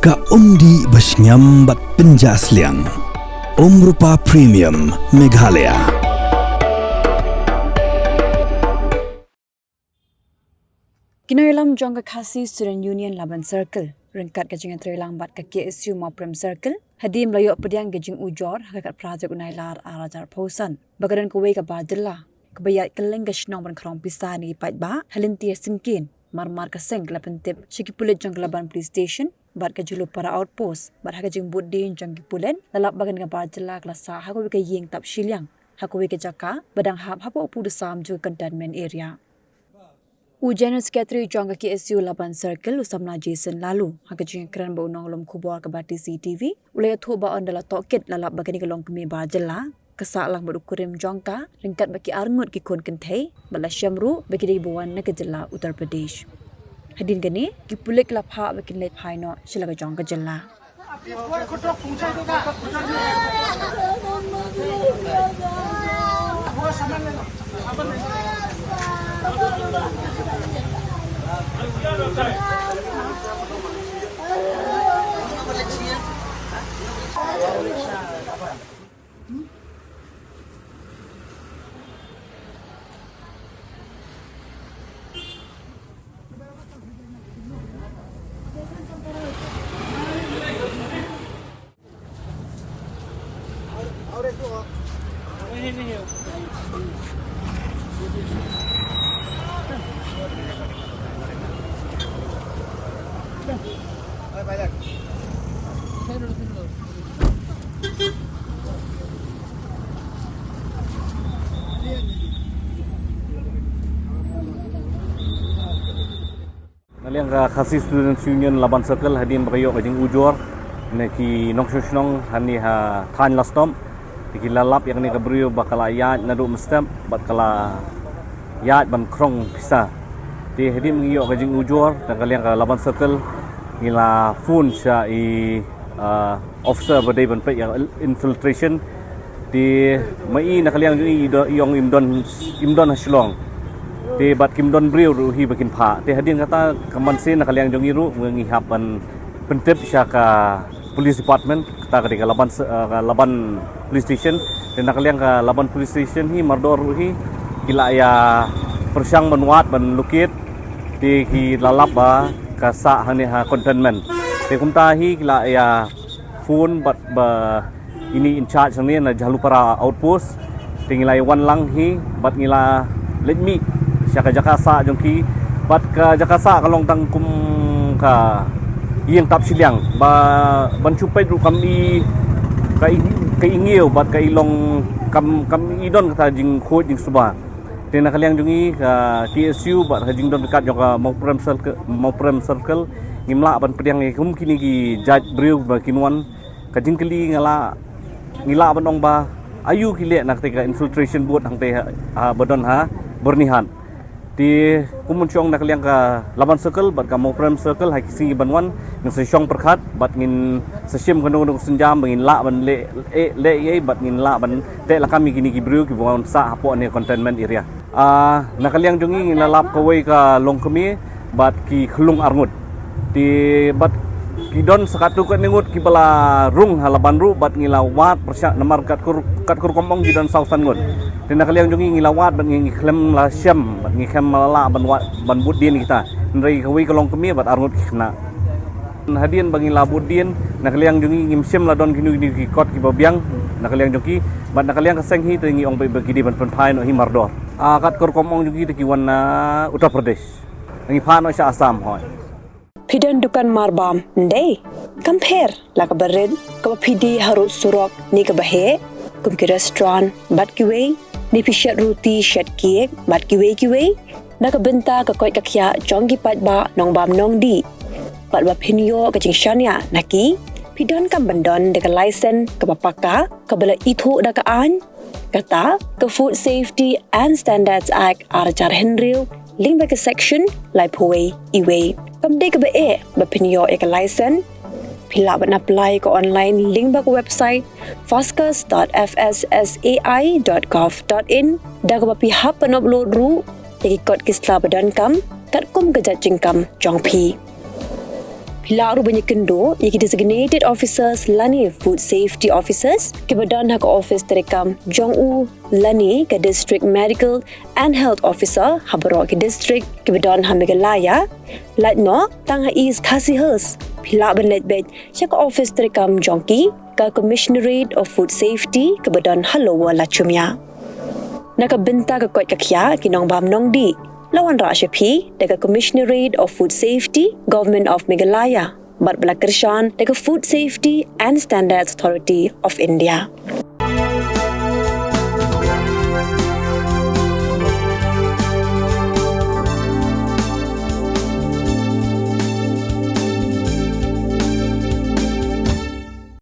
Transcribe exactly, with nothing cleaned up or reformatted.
Ka umdih ba shngiam bad pynjah sliang. Umrupa Premium Meghalaya. Ki nongïalam jong ka Khasi Student Union Laban Circle ryngkat ka jingïatreilang bad ka K S U Mawprem Circle hadien ba la ïoh pdiang ka jingujor ha ka khatphra tarik u Nailar arhajar arphew san ba ka don kawei ka bar jylla kaba ïaid kylleng ka shnong ban khrong pisa na ki paidbah ha lynti ha syngkien. Mar mar ka seng ka la pyntip sha ki pulit jong ka Laban Police Station bad ka Jhalupara Outpost bad ha ka jingbud dien jong ki pulit la lap ba kane ka bar jylla ka la sah ha kawei ka ïing tap shiliang ha kawei ka jaka ba dang hap hapoh u pud u sam jong ka containment area. U General Secretary jong ka K S U Laban Circle u samla Jason Laloo ha ka jingkren bad u nonglum khubor kaba T C T V u la ïathuh ba ynda la tohkit la lap ba kane ka longkmie bar jylla ka sah lang bad u kurim jong ka ryngkat bad ki arngut ki khun kynthei bad la shem ruh ba ki dei ba wan na ka jylla Uttar Pradesh. Hadien kane ki pulit ki la phah ba kin leit phai noh sha la ka jong ka jylla. Na liang ka Khasi Students Union Laban Circle hadien ba ka ïoh ka jingujor na ki nongshong shnong hangne ha thaiñ Lastom, te ki la lap ïa kane ka briew ba ka la ïaid naduh mynstep bad ka la ïaid ban khrong pisa. Te hadien ba ngi ïoh ka jingujor na ka liang ka Laban Circle ngi la phone sha i, ah, officer ba dei ban peit ïa infiltration. Te ma i na ka liang jong i, i do-, i ong im don, im don ha Shillong. Te bad kim don briew ruh hi ba kin phah. Te hadien kata ka mynsiem na ka liang jong i ruh ngi hap ban pyntip sha ka police department, kata ka dei ka Laban se-, eh, ka Laban Police Station. Te na ka liang ka Laban Police Station hi mardor ruh hi ki la ïa pyrshang ban wad ban locate. Te ki la lap ba ka sah hangne ha containment. Te kumta hi ki la ïa phone bad ba ine in charge hangne na Jhalupara Outpost. Te ngi la ïa wan lang hi bad ngi la leit mih sha ka jaka sah jong ki bad ka jaka sah ka long tang kum ka ïing tap shiliang ba ban shu peit ruh kam i ka i, ka i ngiew bad ka i long kam, kam i don kata jingkhuid jingsuba. Te na ka liang jong i ka K S U bad ka jingdon ryngkat jong ka Mawprem Circle, Mawprem Circle ngim lah ban pdiang ïa kum kine ki jait briew ba kin wan. Ka jingkylli nga lah, ngi lah ban ong ba aïu ki leh na kata ka infiltration board hangta ha, ha ba don ha Byrnihat. Te kum ban shong na ka liang ka Laban Circle bad ka Mawprem Circle ha ki sngi ban wan ngin sa shong pyrkhat bad ngin sa shim kano kano ka sienjam ba ngin lah ban leh, eh, leh ei bad ngin lah ban teh lakam ïa kine ki briew kiba wan sah hapoh ne containment area. Ah, na ka liang jong ngi ngi la lap kawei ka longkmie bad ki khyllung arngut. Te bad ki don sa katto katne ngut kiba la rung ha Laban ruh bad ngi la wad pyrshah namar katkur, katkur kum ong ki don saw san ngut. Te na ka liang jong ngi ngi la wad bad ngi, ngi khlem la shem bad ngi khlem la lah ban wad ban bud dien kita. Hynrei kawei ka longkmie bad arngut ki khynnah. Hadien ba ngi la bud dien na ka liang jong ngi ngim shym la don kino kino ki kot kiba biang na ka liang jong ki bad na ka liang ka seng hi te ngi ong ba ki dei ban pynphai noh hi mardor. Ah, katkur kum ong jong ki te ki wan na Uttar Pradesh. Ngi phah noh sha Assam hoi. Phi don dukan marbam, ndei? Kam pher la kaba rit, kaba phi die harud surok ne kaba heh, kum ki restaurant bad kiwei, ne phi shet ruti shet cake bad kiwei kiwei. Na ka bynta ka koit ka khiah jong ki paidbah nongbam nongdih bad ba phin ïoh ka jingshaniah na ki, phi donkam ban don da ka license kaba paka kaba la ithuh da ka aiñ, kata ka Food Safety and Standards Act arhajar hynriew lyngba ka section laiphew wei e wei. Kam dei kaba eh ba phin ïoh ïa ka license. Phi lah ban apply ka online lyngba ka website foscus dot F S S A I dot gov dot in da kaba phi hap ban upload ruh ïa ki kot ki sla ba donkam katkum ka jait jingkam jong phi. Phi Lah ruh ban ïakynduh ïa ki designated officers lane food safety officers kiba don ha ka office treikam jong u lane ka district medical and health officer ha baroh ki district kiba don ha Meghalaya. Lait noh tang ha East Khasi Hills, phi lah ban leit beit sha ka office treikam jong ki, ka Commissionerate of Food Safety kaba don ha Lower Lachumia. Na ka bynta ka koit ka khiah ki nongbam nongdih, la wanrah sha phi da ka Commissionerate of Food Safety, Government of Meghalaya, bad ba la kyrshan da ka Food Safety and Standards Authority of India.